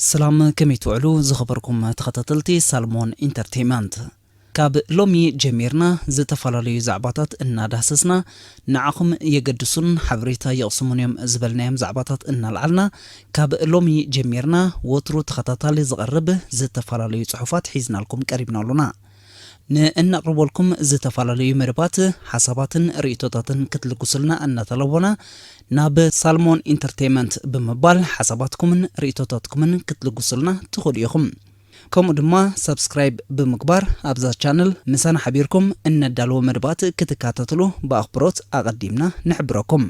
ሰላም፣ ከመይ ትውዕሉ ዝኸበርኩም ተኸታተልቲ ሳልሞን ኢንተርቴይመንት? ካብ ሎሚ ጀሚርና ዝተፈላለዩ ዛዕባታት እናዳህሰስና ንዓኹም የገድሱን ሓበሬታ የቕስሙን እዮም ዝበልናዮም ዛዕባታት እናልዓልና፣ ካብ ሎሚ ጀሚርና ወትሩ ተኸታታሊ ዝቐርብ ዝተፈላለዩ ጽሑፋት ሒዝናልኩም ቀሪብና ኣሎና። ንእነቕርበልኩም ዝተፈላለዩ መደባት ሓሳባትን ርእይቶታትን ክትልግሱልና እናተለቦና፣ ናብ ሳልሞን ኢንተርቴይመንት ብምባል ሓሳባትኩምን ርእይቶታትኩምን ክትልግሱልና ትኽእሉ ኢኹም። ከምኡ ድማ ሳብስክራይብ ብምግባር ኣብዛ ቻነል ምሳና ሓቢርኩም እነዳልዎ መደባት ክትከታተሉ ብኣኽብሮት ኣቐዲምና ንሕብረኩም።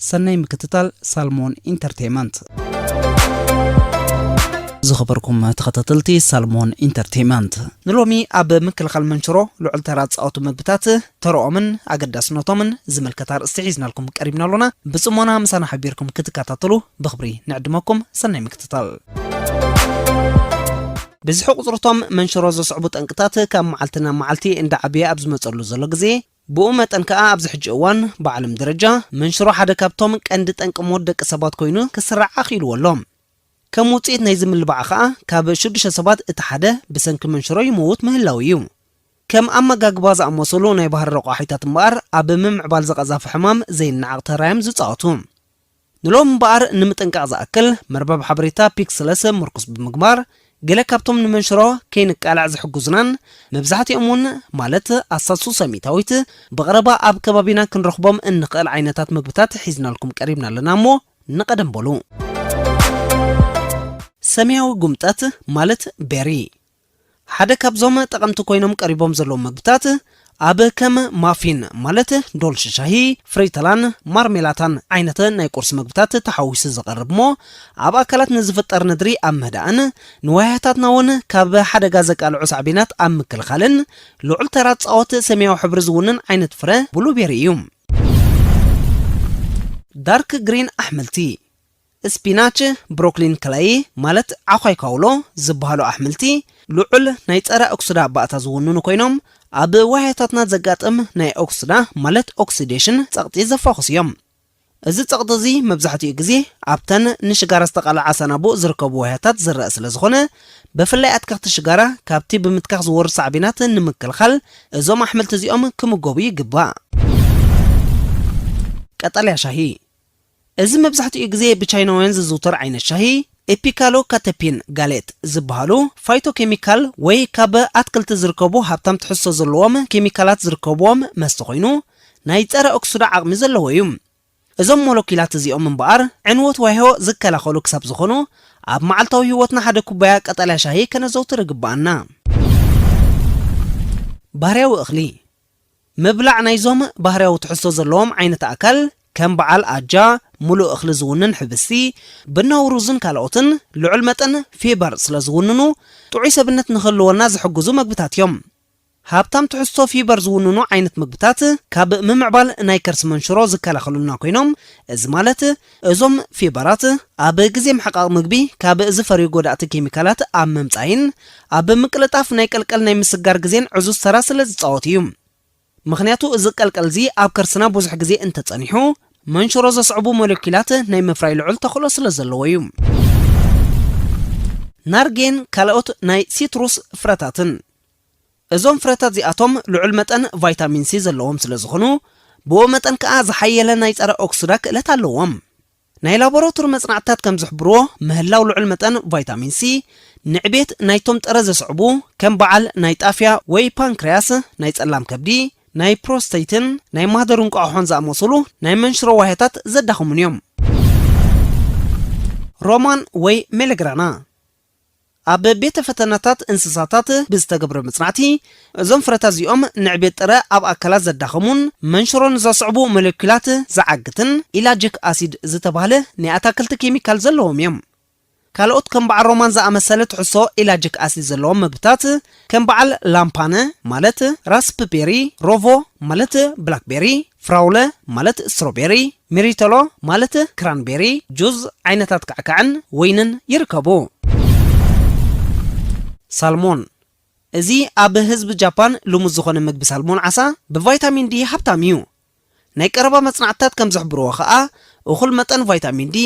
ሰናይ ምክትታል ሳልሞን ኢንተርቴይመንት። ዝኸበርኩም ተኸታተልቲ ሳልሞን ኢንተርቴይመንት፣ ንሎሚ ኣብ ምክልኻል መንሽሮ ልዑል ተራ ዝጻወቱ መግብታት፣ ተረኦምን ኣገዳስነቶምን ዝምልከት ኣርእስቲ ሒዝናልኩም ቀሪብና ኣሎና። ብጽሞና ምሳና ሓቢርኩም ክትከታተሉ ብኽብሪ ንዕድመኩም። ሰናይ ምክትታል። ብዝሒ ቁጽርቶም መንሽሮ ዘስዕቡ ጠንቅታት ካብ መዓልቲ ናብ መዓልቲ እንዳዓበየ ኣብ ዝመጸሉ ዘሎ ግዜ፣ ብኡ መጠን ከኣ ኣብዚ ሕጂ እዋን ብዓለም ደረጃ መንሽሮ ሓደ ካብቶም ቀንዲ ጠንቂ ሞት ደቂ ሰባት ኮይኑ ክስራዕ ኣኽኢልዎ ኣሎ። ከም ውጽኢት ናይዚ ምልባዕ ከኣ ካብ ሽዱሽተ ሰባት እቲ ሓደ ብሰንኪ መንሽሮ ይመውት ምህላው እዩ። ከም ኣመጋግባ ዝኣመሰሉ ናይ ባህሪ ረቋሒታት እምበኣር ኣብ ምምዕባል ዝቐዛፊ ሕማም ዘይነዓቕ ተራዮም ዝጻወቱ። ንሎም እምበኣር ንምጥንቃቕ ዝኣክል መርበብ ሓበሬታ ፒክስለስ ምርኩስ ብምግባር፣ ገለ ካብቶም ንመንሽሮ ከይንቃላዕ ዝሕግዙናን መብዛሕትኦም እውን ማለት ኣሳሱ ሰሚታዊት ብቐረባ ኣብ ከባቢና ክንረኽቦም እንኽእል ዓይነታት ምግብታት ሒዝናልኩም ቀሪብና ኣለና እሞ ንቐደም በሉ። ሰማያዊ ጉምጠት ማለት ቤሪ ሓደ ካብዞም ጠቐምቲ ኮይኖም ቀሪቦም ዘለዉ ምግብታት ኣብ ከም ማፊን ማለት ዶልሽ ሻሂ፣ ፍሪተላን ማርሜላታን ዓይነት ናይ ቁርሲ ምግብታት ተሓዊሱ ዝቐርብ እሞ ኣብ ኣካላት ንዝፍጠር ነድሪ ኣብ ምህዳእን ንዋህያታትና እውን ካብ ሓደጋ ዘቃልዑ ሳዕቤናት ኣብ ምክልኻልን ልዑል ተራ ዝጻወት ሰማያዊ ሕብሪ ዝውንን ዓይነት ፍረ ብሉቤሪ እዩ። ዳርክ ግሪን ኣሕምልቲ ስፒናች፣ ብሮኮሊን ከላይ ማለት ዓዃይ ካውሎ ዝበሃሉ ኣሕምልቲ ልዑል ናይ ጸረ ኦክስዳ ባእታ ዝውንኑ ኮይኖም ኣብ ዋህያታትና ዘጋጥም ናይ ኦክስዳ ማለት ኦክሲዴሽን ጸቕጢ ዘፋኹስ እዮም። እዚ ጸቕጢ እዚ መብዛሕትኡ ግዜ ኣብተን ንሽጋራ ዝተቓልዓ ሰናቡእ ዝርከቡ ዋህያታት ዝረአ ስለ ዝኾነ ብፍላይ ኣትከኽቲ ሽጋራ ካብቲ ብምትካኽ ዝወርድ ሳዕቤናት ንምክልኻል እዞም ኣሕምልቲ እዚኦም ክምገቡ ይግባእ። ቀጠልያ ሻሂ እዚ መብዛሕትኡ ግዜ ብቻይናውያን ዝዝውተር ዓይነት ሻሂ ኤፒካሎ ካተፒን ጋሌት ዝበሃሉ ፋይቶኬሚካል ወይ ካብ ኣትክልቲ ዝርከቡ ሃብታም ትሕዝቶ ዘለዎም ኬሚካላት ዝርከብዎም መስተ ኮይኑ ናይ ጸረ ኦክስዳ ዓቕሚ ዘለዎ እዩ። እዞም ሞለኪላት እዚኦም እምበኣር ዕንወት ዋህዮ ዝከላኸሉ ክሳብ ዝኾኑ ኣብ መዓልታዊ ህይወትና ሓደ ኩባያ ቀጠልያ ሻሂ ከነዘውትር ይግብኣና። ባህርያዊ እኽሊ ምብላዕ ናይዞም ባህርያዊ ትሕዝቶ ዘለዎም ዓይነት ኣካል ከም በዓል ኣጃ፣ ምሉእ እኽሊ ዝውንን ሕብስቲ፣ ብናው ሩዝን ካልኦትን ልዑል መጠን ፊበር ስለ ዝውንኑ ጥዑይ ሰብነት ንኽህልወና ዝሕግዙ መግብታት እዮም። ሃብታም ትሕዝቶ ፊበር ዝውንኑ ዓይነት ምግብታት ካብ ምምዕባል ናይ ከርሲ መንሽሮ ዝከላኸሉልና ኮይኖም፣ እዚ ማለት እዞም ፊበራት ኣብ ግዜ ምሕቃቕ ምግቢ ካብ ዝፈርዩ ጎዳእቲ ኬሚካላት ኣብ ምምጻይን ኣብ ምቅልጣፍ ናይ ቀልቀል ናይ ምስጋር ግዜን ዕዙዝ ተራ ስለ ዝጻወት እዩ። ምኽንያቱ እዚ ቀልቀል እዚ ኣብ ከርስና ብዙሕ ግዜ እንተጸኒሑ መንሽሮ ዘስዕቡ ሞለኪላት ናይ ምፍራይ ልዑል ተኽእሎ ስለ ዘለዎ እዩ። ናርጌን ካልኦት ናይ ሲትሩስ ፍረታትን እዞም ፍረታት እዚኣቶም ልዑል መጠን ቫይታሚን ሲ ዘለዎም ስለ ዝኾኑ ብኡ መጠን ከኣ ዝሓየለ ናይ ጸረ ኦክስዳ ክእለት ኣለዎም። ናይ ላቦራቶሪ መጽናዕትታት ከም ዝሕብርዎ ምህላው ልዑል መጠን ቫይታሚን ሲ ንዕቤት ናይቶም ጥረ ዘስዕቡ ከም በዓል ናይ ጣፍያ ወይ ፓንክርያስ፣ ናይ ጸላም ከብዲ፣ ናይ ፕሮስተይትን ናይ ማህደር እንቋቑሖን ዝኣመሰሉ ናይ መንሽሮ ዋህያታት ዘዳኽሙን እዮም። ሮማን ወይ ሜለግራና ኣብ ቤተ ፈተነታት እንስሳታት ብዝተገብረ መጽናዕቲ እዞም ፍረታት እዚኦም ንዕቤት ጥረ ኣብ ኣካላት ዘዳኸሙን መንሽሮ ንዘስዕቡ ሞለኪላት ዝዓግትን ኢላጂክ ኣሲድ ዝተባህለ ናይ ኣታክልቲ ኬሚካል ዘለዎም እዮም። ካልኦት ከም በዓል ሮማን ዝኣመሰለ ትሕዝቶ ኢላጂክ ኣሲድ ዘለዎም ምግብታት ከም በዓል ላምፓነ ማለት ራስፕቤሪ፣ ሮቮ ማለት ብላክቤሪ፣ ፍራውለ ማለት ስትሮቤሪ፣ ሚሪቶሎ ማለት ክራንቤሪ፣ ጁዝ፣ ዓይነታት ካዕካዕን ወይንን ይርከቡ። ሳልሞን እዚ ኣብ ህዝቢ ጃፓን ልሙድ ዝኾነ ምግቢ ሳልሞን ዓሳ ብቫይታሚን ዲ ሃብታም እዩ። ናይ ቀረባ መጽናዕትታት ከም ዝሕብርዎ ኸኣ እኹል መጠን ቫይታሚን ዲ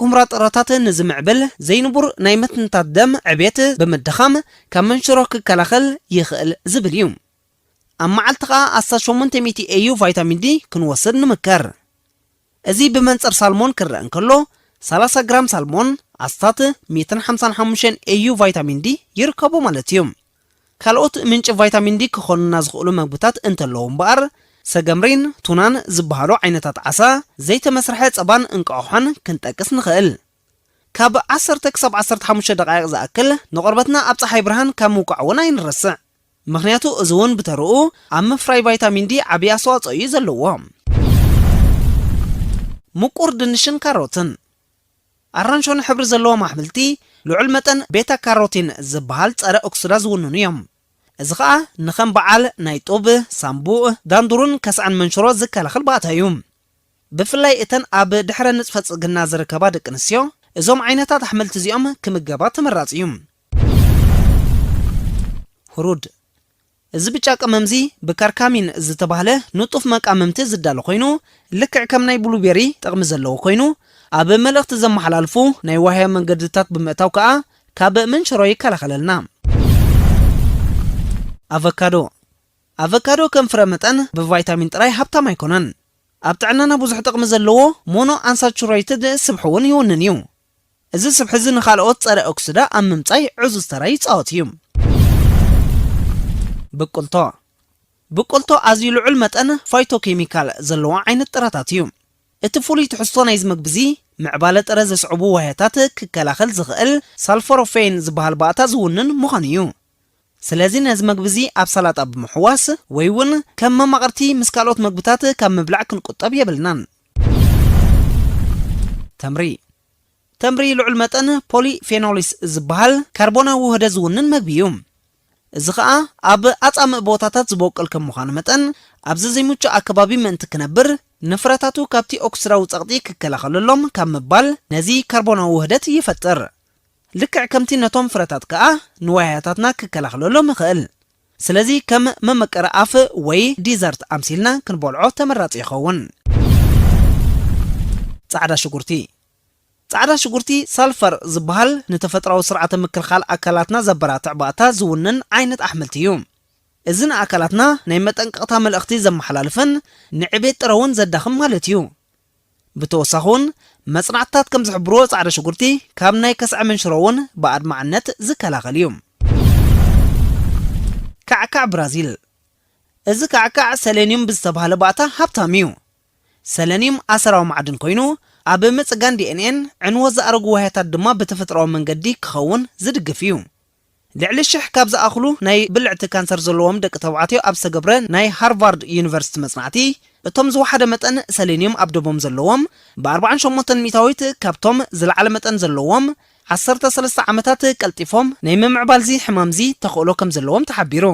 ኩምራ ጥረታት ንዝምዕብል ዘይንቡር ናይ መትንታት ደም ዕቤት ብምድኻም ካብ መንሽሮ ክከላኸል ይኽእል ዝብል እዩ። ኣብ መዓልቲ ኸኣ ኣስታት ሸሞንተ ሚእቲ ኤዩ ቫይታሚን ዲ ክንወስድ ንምከር። እዚ ብመንጽር ሳልሞን ክረአ እንከሎ፣ ሰላሳ ግራም ሳልሞን ኣስታት ሚእትን ሓምሳን ሓሙሽተን ኤዩ ቫይታሚን ዲ ይርከቦ ማለት እዩ። ካልኦት ምንጪ ቫይታሚን ዲ ክኾኑና ዝኽእሉ መግብታት እንተለዉ እምበኣር፣ ሰገምሪን ቱናን ዝበሃሉ ዓይነታት ዓሳ፣ ዘይተመስርሐ ጸባን እንቋቑሖን ክንጠቅስ ንኽእል። ካብ ዓሰርተ ክሳብ ዓሰርተ ሓሙሽተ ደቓይቕ ዝኣክል ንቆርበትና ኣብ ጸሓይ ብርሃን ካብ ምውቃዕ እውን ኣይንረስዕ። ምኽንያቱ እዚ እውን ብተርኡ ኣብ ምፍራይ ቫይታሚን ዲ ዓቢ ኣስተዋጽኦ እዩ ዘለዎ። ምቁር ድንሽን ካሮትን። ኣራንሾን ሕብሪ ዘለዎም ኣሕምልቲ ልዑል መጠን ቤታ ካሮቲን ዝበሃል ጸረ ኦክስዳ ዝውንኑ እዮም። እዚ ኸኣ ንኸም በዓል ናይ ጡብ፣ ሳምቡእ፣ ዳንዱርን ከስዐን መንሽሮ ዝከላኸል ባእታ እዩ። ብፍላይ እተን ኣብ ድሕረ ንጽፈ ጽግና ዝርከባ ደቂ ኣንስትዮ እዞም ዓይነታት ኣሕምልቲ እዚኦም ክምገባ ተመራጺ እዩ። ህሩድ። እዚ ብጫ ቀመምዚ ብካርካሚን ዝተባህለ ንጡፍ መቃምምቲ ዝዳሎ ኮይኑ፣ ልክዕ ከም ናይ ብሉቤሪ ጥቕሚ ዘለዎ ኮይኑ፣ ኣብ መልእኽቲ ዘመሓላልፉ ናይ ዋህያ መንገድታት ብምእታው ከኣ ካብ መንሽሮ ይከላኸለልና። ኣቨካዶ። ኣቨካዶ ከም ፍረ መጠን ብቫይታሚን ጥራይ ሃብታም ኣይኮነን። ኣብ ጥዕናና ብዙሕ ጥቕሚ ዘለዎ ሞኖ ኣንሳቹሬትድ ስብሒ እውን ይውንን እዩ። እዚ ስብሒ እዚ ንኻልኦት ጸረ ኦክስዳ ኣብ ምምጻይ ዕዙዝ ተራ ይጻወት እዩ። ብቁልቶ። ብቁልቶ ኣዝዩ ልዑል መጠን ፋይቶኬሚካል ዘለዎ ዓይነት ጥረታት እዩ። እቲ ፍሉይ ትሕዝቶ ናይዚ መግቢ እዚ፣ ምዕባለ ጥረ ዘስዕቡ ዋህያታት ክከላኸል ዝኽእል ሳልፎሮፌን ዝበሃል ባእታ ዝውንን ምዃኑ እዩ። ስለዚ ነዚ መግቢ እዚ ኣብ ሰላጣ ብምሕዋስ ወይ እውን ከም መማቕርቲ ምስ ካልኦት መግብታት ካብ ምብላዕ ክንቁጠብ የብልናን። ተምሪ። ተምሪ ልዑል መጠን ፖሊፌኖልስ ዝበሃል ካርቦናዊ ውህደት ዝውንን መግቢ እዩ። እዚ ኸኣ ኣብ ኣጻምእ ቦታታት ዝበቁል ከም ምዃኑ መጠን፣ ኣብዚ ዘይምቹእ ኣከባቢ ምእንቲ ክነብር፣ ንፍረታቱ ካብቲ ኦክስዳዊ ጸቕጢ ክከላኸለሎም ካብ ምባል ነዚ ካርቦናዊ ውህደት ይፈጥር። ልክዕ ከምቲ ነቶም ፍረታት ከኣ ንዋህያታትና ክከላኸለሎም ይኽእል። ስለዚ ከም መመቀሪ ኣፍ ወይ ዲዘርት ኣምሲልና ክንበልዖ ተመራጺ ይኸውን። ጻዕዳ ሽጉርቲ። ጻዕዳ ሽጉርቲ ሳልፈር ዝበሃል ንተፈጥሮኣዊ ስርዓተ ምክልኻል ኣካላትና ዘበራትዕ ባእታ ዝውንን ዓይነት ኣሕምልቲ እዩ። እዚ ንኣካላትና ናይ መጠንቀቕታ መልእኽቲ ዘመሓላልፍን ንዕቤት ጥረ እውን ዘዳኽም ማለት እዩ። ብተወሳኺ እውን መጽናዕትታት ከም ዝሕብርዎ ጻዕዳ ሽጉርቲ ካብ ናይ ከስዐ መንሽሮ እውን ብኣድማዕነት ዝከላኸል እዩ። ካዕካዕ ብራዚል። እዚ ካዕካዕ ሰሌንዩም ብዝተባህለ ባእታ ሃብታም እዩ። ሰለንዩም ኣሰራዊ ማዕድን ኮይኑ፣ ኣብ ምጽጋን ዲኤንኤን ዕንወት ዝኣረጉ ዋህያታት ድማ ብተፈጥሮኣዊ መንገዲ ክኸውን ዝድግፍ እዩ። ልዕሊ ሽሕ ካብ ዝኣኽሉ ናይ ብልዕቲ ካንሰር ዘለዎም ደቂ ተባዕትዮ ኣብ ዝተገብረ ናይ ሃርቫርድ ዩኒቨርሲቲ መጽናዕቲ፣ እቶም ዝወሓደ መጠን ሰሌንዩም ኣብ ደሞም ዘለዎም፣ ብ ኣርባዓን ሸሞንተን ሚእታዊት ካብቶም ዝለዓለ መጠን ዘለዎም፣ ዓሰርተ ሰለስተ ዓመታት ቀልጢፎም ናይ ምምዕባልዚ ሕማምዚ ተኽእሎ ከም ዘለዎም ተሓቢሩ።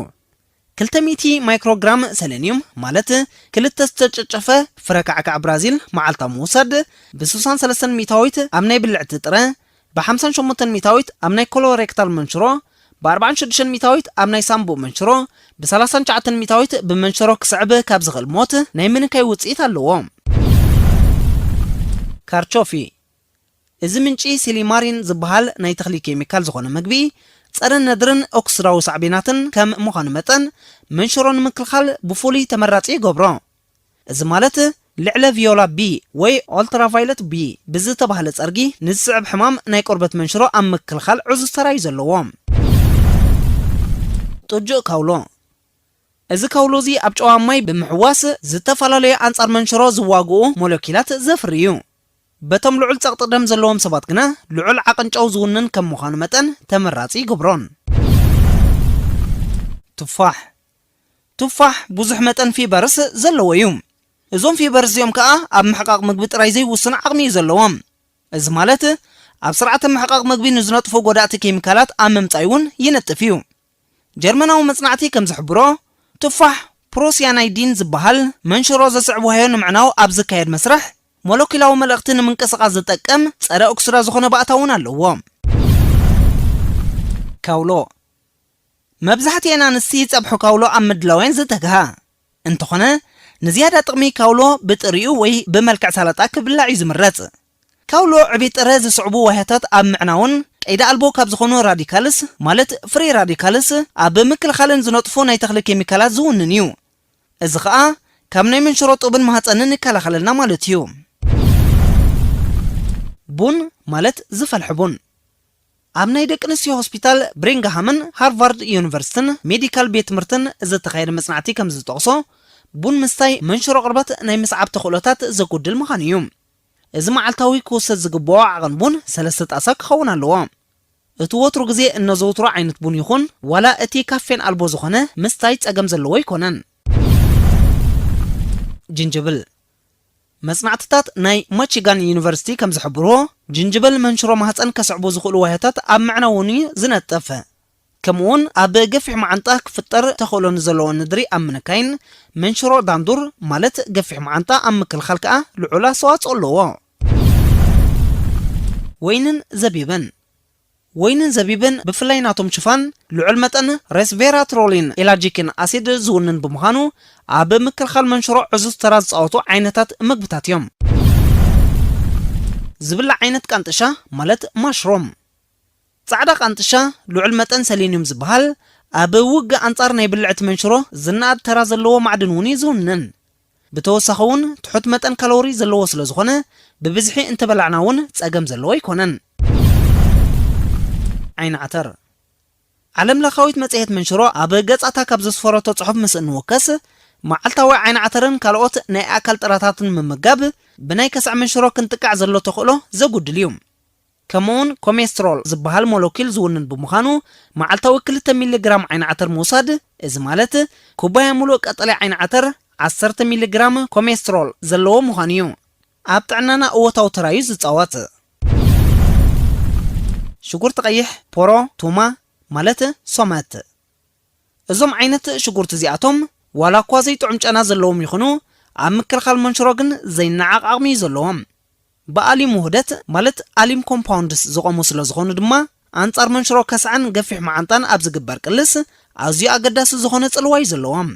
ክልተ ሚእቲ ማይክሮግራም ሰለንዩም፣ ማለት ክልተ ዝተጨጨፈ ፍረ ካዕካዕ ብራዚል መዓልታዊ ምውሳድ፣ ብ ስሳን ሰለስተን ሚእታዊት ኣብ ናይ ብልዕቲ ጥረ፣ ብ ሓምሳን ሸሞንተን ሚእታዊት ኣብ ናይ ኮሎሬክታል መንሽሮ፣ ብ ኣርባዓን ሽዱሽተን ሚእታዊት ኣብ ናይ ሳምቡእ መንሽሮ፣ ብ ሰላሳን ትሽዓተን ሚእታዊት ብመንሽሮ ክስዕብ ካብ ዝኽእል ሞት ናይ ምንካይ ውጽኢት ኣለዎ። ካርቾፊ። እዚ ምንጪ ሲሊማሪን ዝበሃል ናይ ተኽሊ ኬሚካል ዝኾነ መግቢ፣ ጸረ ነድርን ኦክስዳዊ ሳዕቤናትን ከም ምዃኑ መጠን፣ መንሽሮ ንምክልኻል ብፍሉይ ተመራጺ ይገብሮ። እዚ ማለት፣ ልዕለ ቪዮላ ቢ ወይ ኦልትራቫይለት ቢ ብዝተባህለ ጸርጊ ንዝስዕብ ሕማም ናይ ቆርበት መንሽሮ ኣብ ምክልኻል ዕዙዝ ተራ እዩ ዘለዎ። ጥጁእ ካውሎ። እዚ ካውሎ እዚ ኣብ ጨዋ ማይ ብምሕዋስ ዝተፈላለዩ ኣንጻር መንሽሮ ዝዋግኡ ሞለኪላት ዘፍሪ እዩ። በቶም ልዑል ጸቕጢ ደም ዘለዎም ሰባት ግና ልዑል ዓቐን ጨው ዝውንን ከም ምዃኑ መጠን ተመራጺ ይገብሮን። ቱፋሕ። ቱፋሕ ብዙሕ መጠን ፊበርስ ዘለዎ እዩ። እዞም ፊበርስ እዚኦም ከኣ ኣብ ምሕቃቕ ምግቢ ጥራይ ዘይውስን ዓቕሚ እዩ ዘለዎም። እዚ ማለት ኣብ ስርዓተ ምሕቃቕ ምግቢ ንዝነጥፉ ጎዳእቲ ኬሚካላት ኣብ ምምጻይ እውን ይነጥፍ እዩ። ጀርመናዊ መጽናዕቲ ከም ዝሕብሮ፣ ቱፋሕ ፕሮሲያናይዲን ዝበሃል መንሽሮ ዘስዕብ ዋህዮ ንምዕናው ኣብ ዝካየድ መስርሕ፣ ሞለኪላዊ መልእኽቲ ንምንቅስቓስ ዝጠቅም ጸረ ኦክስዳ ዝኾነ ባእታ እውን ኣለዎ። ካውሎ። መብዛሕትኤን ኣንስቲ ጸብሒ ካውሎ ኣብ ምድላው እየን ዝተግሃ። እንተኾነ፣ ንዝያዳ ጥቕሚ ካውሎ ብጥሪኡ ወይ ብመልክዕ ሰላጣ ክብላዕ እዩ ዝምረጽ። ካውሎ ዕቤት ጥረ ዝስዕቡ ዋህያታት ኣብ ምዕናውን ቀይዲ ኣልቦ ካብ ዝኾኑ ራዲካልስ ማለት ፍሪ ራዲካልስ ኣብ ምክልኻልን ዝነጥፉ ናይ ተኽሊ ኬሚካላት ዝውንን እዩ። እዚ ኸኣ ካብ ናይ መንሽሮ ጡብን ማህፀንን ይከላኸለልና ማለት እዩ። ቡን ማለት ዝፈልሐ ቡን። ኣብ ናይ ደቂ ኣንስትዮ ሆስፒታል ብሪንግሃምን ሃርቫርድ ዩኒቨርሲቲን ሜዲካል ቤት ትምህርትን ዝተኻየደ መጽናዕቲ ከም ዝጠቕሶ፣ ቡን ምስታይ መንሽሮ ቅርበት ናይ ምስዓብ ተኽእሎታት ዘጉድል ምዃኑ እዩ። እዚ መዓልታዊ ክውሰድ ዝግብኦ ዓቐን ቡን ሰለስተ ጣሳ ክኸውን ኣለዎ። እቲ ወትሩ ግዜ እነዘውትሮ ዓይነት ቡን ይኹን ዋላ እቲ ካፌን ኣልቦ ዝኾነ ምስታይ ጸገም ዘለዎ ኣይኮነን። ጅንጅብል። መጽናዕትታት ናይ ማቺጋን ዩኒቨርሲቲ ከም ዝሕብርዎ፣ ጅንጅብል መንሽሮ ማህጸን ከስዕቡ ዝኽእሉ ዋህያታት ኣብ ምዕናው እውን እዩ ዝነጥፍ። ከምኡውን ኣብ ገፊሕ መዓንጣ ክፍጠር ተኽእሎ ንዘለዎ ንድሪ ኣብ ምንካይን መንሽሮ ዳንዱር ማለት ገፊሕ መዓንጣ ኣብ ምክልኻል ከኣ ልዑል ኣስተዋጽኦ ኣለዎ። ወይንን ዘቢብን። ወይንን ዘቢብን ብፍላይ ናቶም ሽፋን ልዑል መጠን ሬስቬራትሮሊን ኤላጂኪን ኣሲድ ዝውንን ብምዃኑ ኣብ ምክልኻል መንሽሮ ዕዙዝ ተራ ዝጻወቱ ዓይነታት ምግብታት እዮም። ዝብላዕ ዓይነት ቃንጥሻ ማለት ማሽሮም። ጻዕዳ ቃንጥሻ ልዑል መጠን ሰሌንዩም ዝበሃል ኣብ ውግእ ኣንጻር ናይ ብልዕቲ መንሽሮ ዝነኣድ ተራ ዘለዎ ማዕድን እውን እዩ ዝውንን። ብተወሳኺ እውን ትሑት መጠን ካሎሪ ዘለዎ ስለ ዝኾነ ብብዝሒ እንተበላዕና እውን ጸገም ዘለዎ ኣይኮነን። ዓይኒ ዓተር። ዓለም ለኻዊት መጽሔት መንሽሮ ኣብ ገጻታ ካብ ዘስፈረቶ ጽሑፍ ምስ እንወከስ፣ መዓልታዊ ዓይኒ ዓተርን ካልኦት ናይ ኣካል ጥራታትን ምምጋብ ብናይ ከስዕ መንሽሮ ክንጥቃዕ ዘሎ ተኽእሎ ዘጉድል እዩ። ከምኡውን ኮሜስትሮል ዝበሃል ሞለኪል ዝውንን ብምዃኑ መዓልታዊ ክልተ ሚሊ ግራም ዓይኒ ዓተር ምውሳድ፣ እዚ ማለት ኩባያ ሙሉእ ቀጠልያ ዓይኒ ዓተር ዓሰርተ ሚሊ ግራም ኮሜስትሮል ዘለዎ ምዃኑ እዩ። ኣብ ጥዕናና እወታዊ ተራ እዩ ዝጻወት። ሽጉርቲ ቀይሕ፣ ፖሮ፣ ቱማ ማለት ሶመት። እዞም ዓይነት ሽጉርቲ እዚኣቶም ዋላ እኳ ዘይጥዑም ጨና ዘለዎም ይኹኑ ኣብ ምክልኻል መንሽሮ ግን ዘይነዓቕ ዓቕሚ እዩ ዘለዎም። ብኣሊም ውህደት ማለት ኣሊም ኮምፓውንድስ ዝቖሙ ስለ ዝኾኑ ድማ ኣንጻር መንሽሮ ከስዐን ገፊሕ መዓንጣን ኣብ ዝግበር ቅልስ ኣዝዩ ኣገዳሲ ዝኾነ ጽልዋ እዩ ዘለዎም።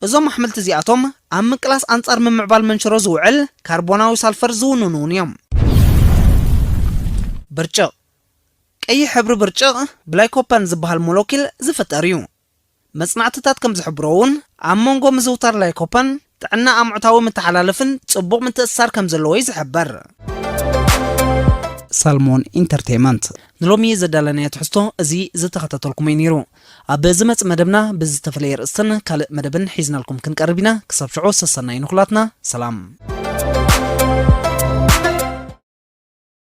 እዞም ኣሕምልቲ እዚኣቶም ኣብ ምቅላስ ኣንጻር ምምዕባል መንሽሮ ዝውዕል ካርቦናዊ ሳልፈር ዝውንኑ እውን እዮም። ብርጭቕ። ቀይሕ ሕብሪ ብርጭቕ ብላይኮፐን ዝበሃል ሞለኪል ዝፍጠር እዩ። መጽናዕትታት ከም ዝሕብሮ እውን ኣብ መንጎ ምዝውታር ላይኮፐን ጥዕና ኣምዑታዊ መተሓላለፍን ጽቡቕ ምትእስሳር ከም ዘለዎ እዩ ዝሕበር። ሳልሞን ኢንተርቴይመንት። ንሎሚ ዘዳለናዮ ትሕዝቶ እዚ ዝተኸታተልኩሞ እዩ ነይሩ። ኣብ ዝመጽእ መደብና ብዝተፈለየ ርእስትን ካልእ መደብን ሒዝናልኩም ክንቀርብ ኢና። ክሳብ ሽዑ ሰሰናዩ ንኹላትና። ሰላም።